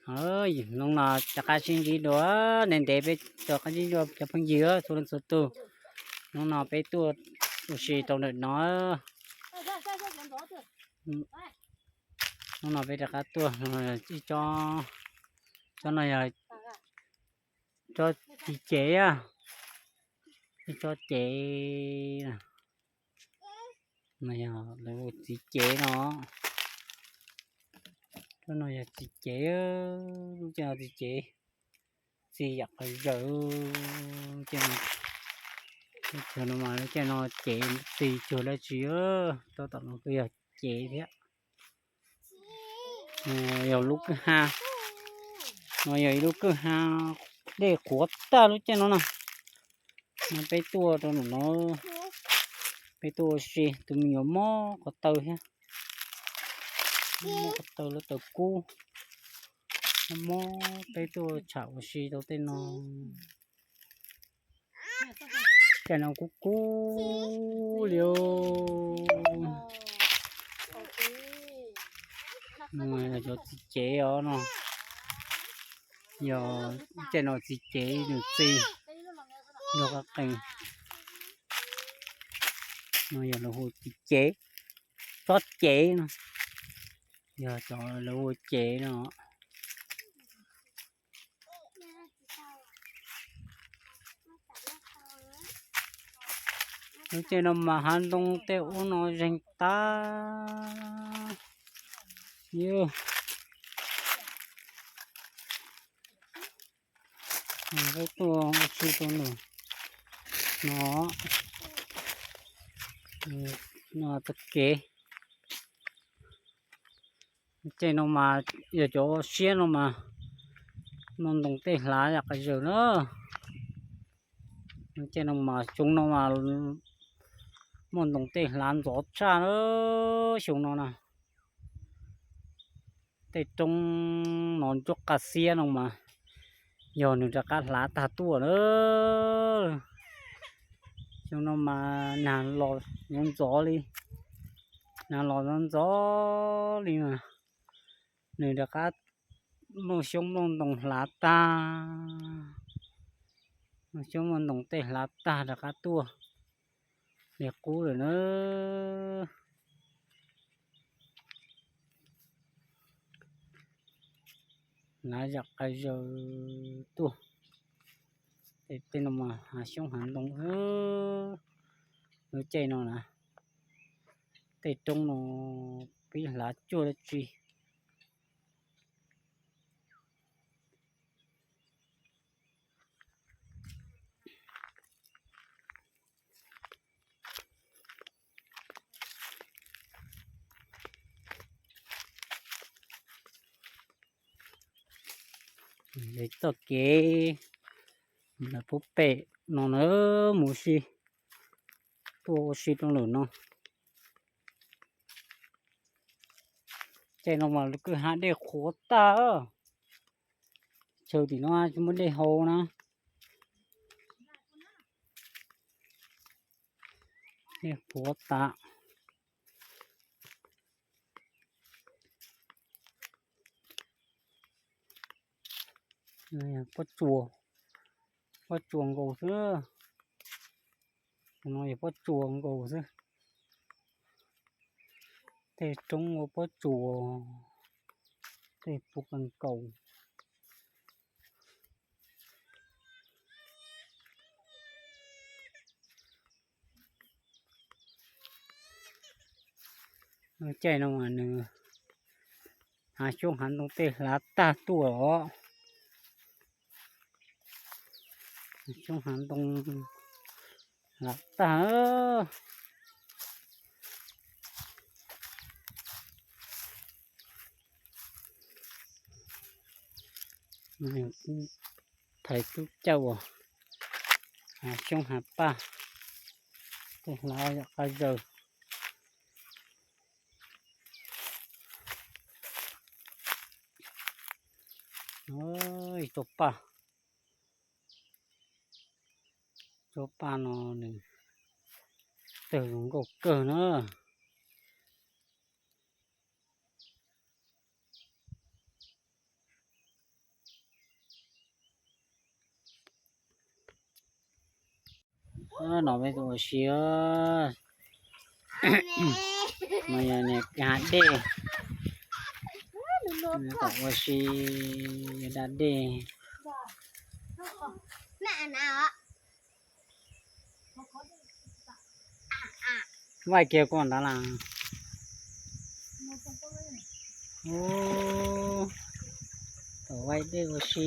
Hnub no rov qab sib ntsib dua, ntev ntev peb rov qab ntsib dua cov phooj ywg txhua leej txhua tus. Hnub no peb tuaj ua si rau ntawm no. Hnub no peb rov qab tuaj, ib tsob, tsob no yog tsob txiv cev, ib tsob cev. No yog lawv hu txiv cev no. Tsob no yog txiv cev, lub caij no txiv cev txi yam qhov zaws. Lub caij no mas lub caij no cev txi cuag dab tsi. Tab tom no kuj yog cev thiab. Yog lub kwj ha, no yog ib lub kwj ha dej qhuav tag lub caij no na. No peb tuaj rau ntawm no, peb tuaj ua si, tus me nyuam mob ko taw thiab, mob ko taw lub taw kub, mob mob peb tuaj tsham ua si rau tej no. Caij no kub kub li. Yog cov txiv cev os no, yog caij no txiv cev nws txi nrog qab qees. No yog lawv hu txiv cev, tsob cev no, yog cov lawv hu cev no. Lub caij no mas hav ntoo tej ub no zeeg tag. Peb tuaj ua si rau ntawm no, no txoj kev. Caij no mas yog cov siab no mas muaj ntoo tej hlav yam qas zaws na. Caij no mas xyoo no mas muaj ntoo tej hlav ntxov tshaj na, xyoo no na. Tej roob no ntsuab qaj xiab no mas yog nws rov qab hlav tag tuaj na. Xyoo no mas nag los ntxov ntxov li, nag los ntxov ntxov li mas nws rov qab muaj xyoob muaj ntoo hlav tag, muaj xyoob muaj ntoo tej hlav tag rov qab tuaj li qub lawm na. Hlav yam qas zaws tuaj. Tej no mas hav xyoob hav ntoo, lub caij no na, tej roob no pib hlav cuag dab tsi. Txoj kev ntawm pub pem no na, mus si, tuaj ua si rau lawm no. Caij no mas kwj ha dej qhuav tag, chaw tim no tsis muaj dej haus na. Dej qhuav tas. Pob tsuas, pob tsuas nkaus xwb. No yog pob tsuas nkaus xwb. Tej roob ua pob tsuas, tej puv qas nkaus. Lub caij no mas nws hav xyoob hav ntoo tej hlav tag tuaj os. Xyoob hav ntoo hlav tag. Thaiv tub cauj, hav xyoob hav paj, tej hlav yam qas zaws. Ib tsob paj, tsob paj no nws tawg zoo nkauj kawg na. No peb tus ua si, no yog niam hav dej, tom ua si yog da dej. Vaij kiag kuj ntawd las. Tom vaij dej ua si.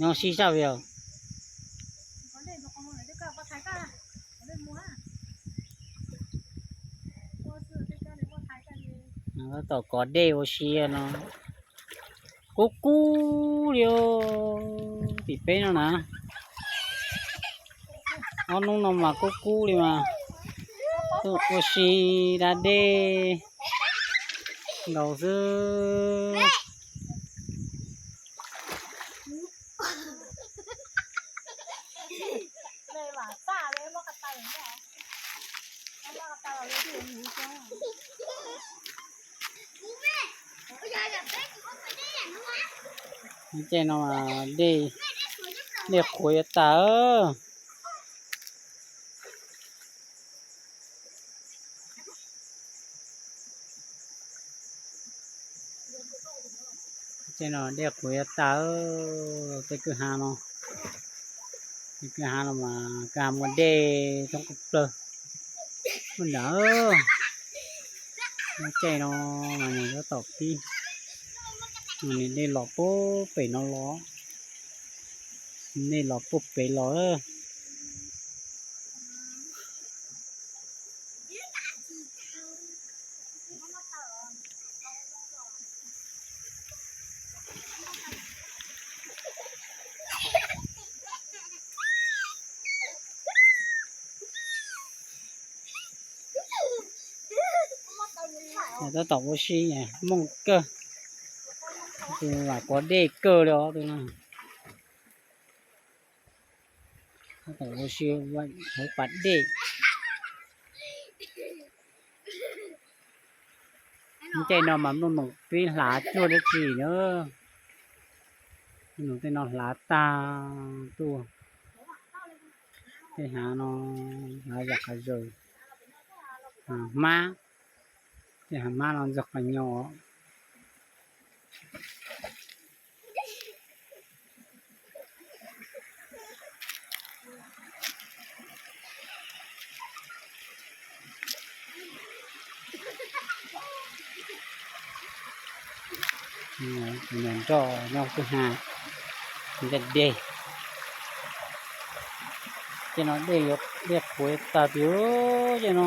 Nyob sib sab vim os. Tab tom kov dej ua si no. Kub kub li os, tim peb no na. Ob hnub no mas kub kub li mas. Tuaj ua si da dej nkaus xwb. Lub caij no dej, dej qhuav yuav tas. Tej no dej qhuav yuav tas, tej kwj ha no, tej kwj ha no mas kwj ha muaj dej coob kawg plawg. Ua nrad, lub caij no mas nws tab tom pib, nws dej los puag pem no los, dej los puag pem los. Tab tom ua si, mooj kawg, tus vam kov dej kawg li os tus no. Tab tom ua si hauv pas dej. Lub caij no mas mloog noom pib hlav cuag dab tsi na. Mloog noom tej no hlav tag tuaj. Tej hav no hlav yam qhov zaws, hav hmab, tej hav hmab no ntxog qhov nyo. Tus niam nroj nyob kwj ha, ntej dej. Tej no dej, dej qhuav tag tiag, tej no.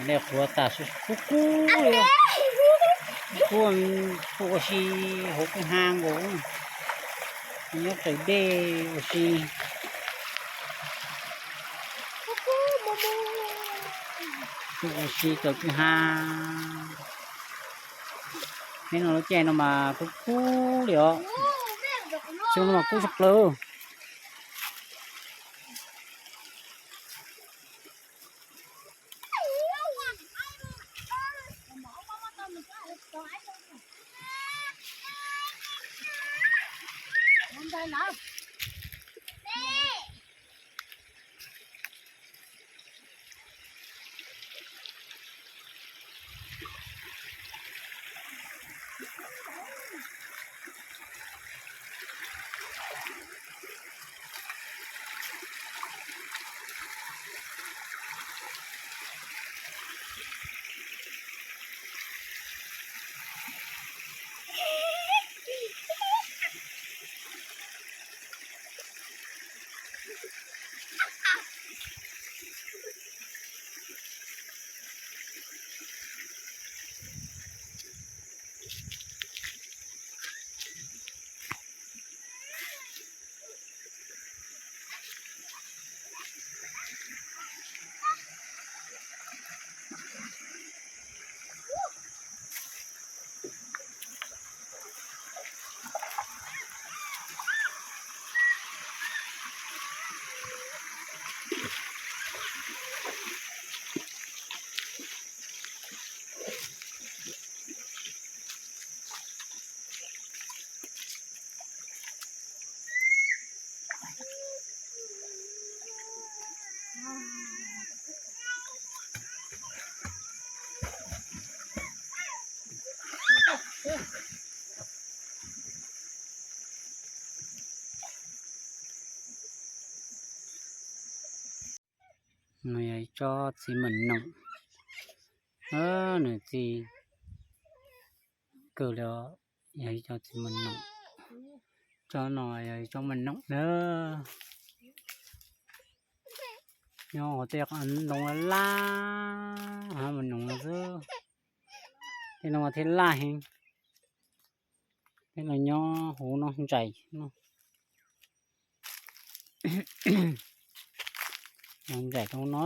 Dej qhuav tas, kub kub li. Tuaj, tuaj ua si hauv kwj ha nkaus, nyob raws dej ua si. Tuaj ua si raws kwj ha. Peb no lub caij no mas kub kub li os. Xyoo no mas kub tshaj plaws. Nws yog ib tsob txiv mos noom, nws txi kawg li, yog ib tsob txiv mos noom. Tsob no yog ib tsob mos noom na. Nyob hauv tej ntoo laj laj, mos noom no xwb. Tej no mas thiaj laj heev. Tej no nyob hauv no ntsais no, ntsais rau no.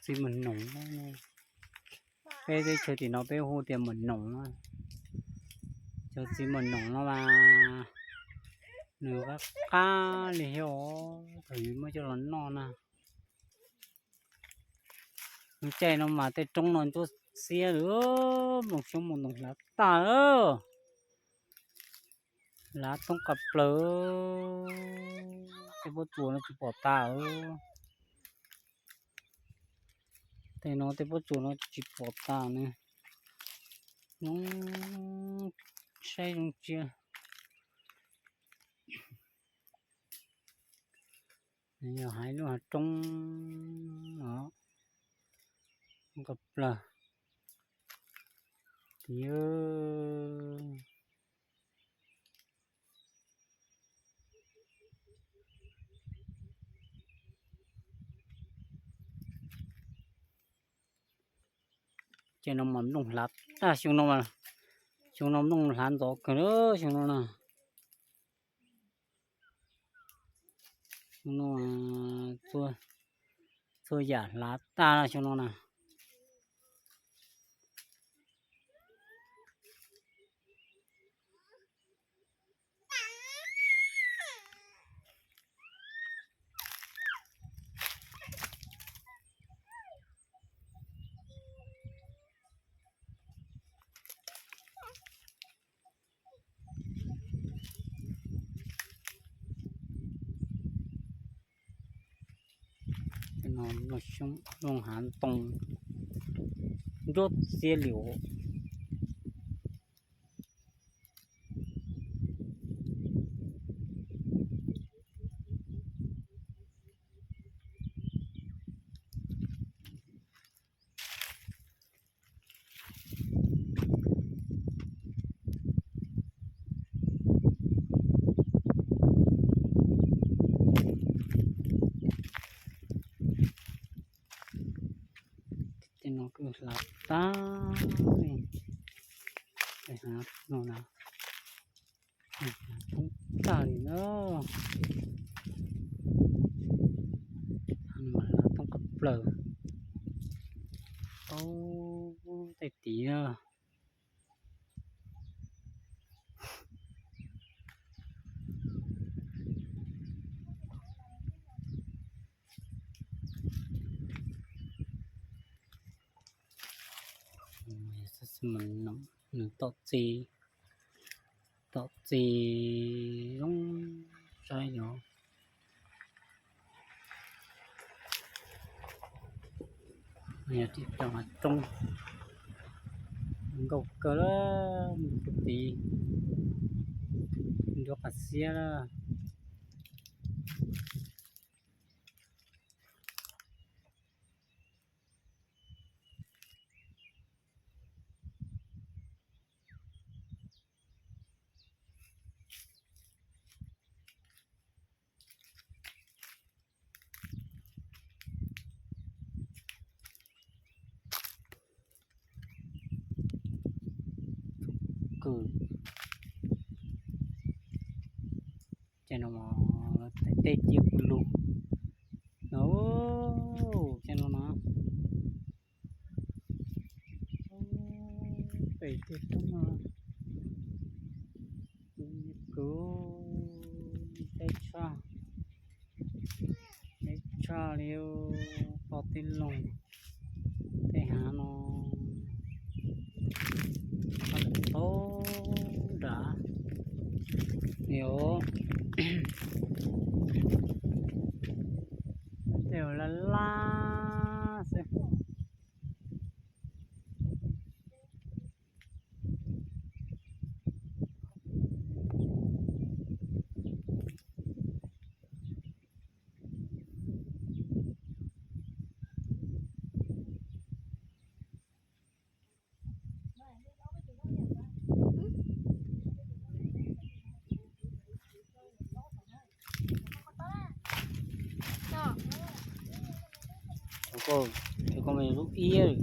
Txiv mos noom, peb teb chaws tim no peb hu tias mos noom na. Cov txiv mos noom no mas nws qab qab li thiab os, thaum yus muab coj los noj na. Lub caij no mas tej roob no ntsuab xiab li, mus xyoob mus ntoo hlav tag lawm. Hlav tooj qas plaws, tej pob tsuas no tsis pom tas. Tej no tej pob tsuas no tsis pom tas ne. Zoo saib zoo ntsia. Yog hais lub hav roob os, qas plaws. Ces no mas nplooj hlav tag xyoo no, xyoo no nplooj hlav ntxov kawg xyoo no na. Xyoo no txhua yam hlav tag xyoo no na. Tej no nplooj xyoob nplooj hav ntoo nruab xiab li os. Tej no kuj hlav tag li, no na, thoob tag li na. Hlav tooj qas plaws, aub, tej tid na. Nws tom txi, tom txi zoo saib yog. Yog tim rau hav roob, nkauj kawg, tus tid nruab qas xiab lawm. Kws, ces no tej cia kuv lug no, ces no no pem tej roob no, kuv teb tshaj, teb tshaj li, pom tej loog tej hav no, tau nrad, yog. Laj laj xwb. Cov ko mas yog zaub iab,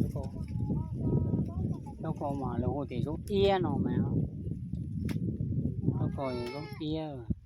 cov ko mas lawv hu tias zaub iab no mas, cov ko yog zaub iab.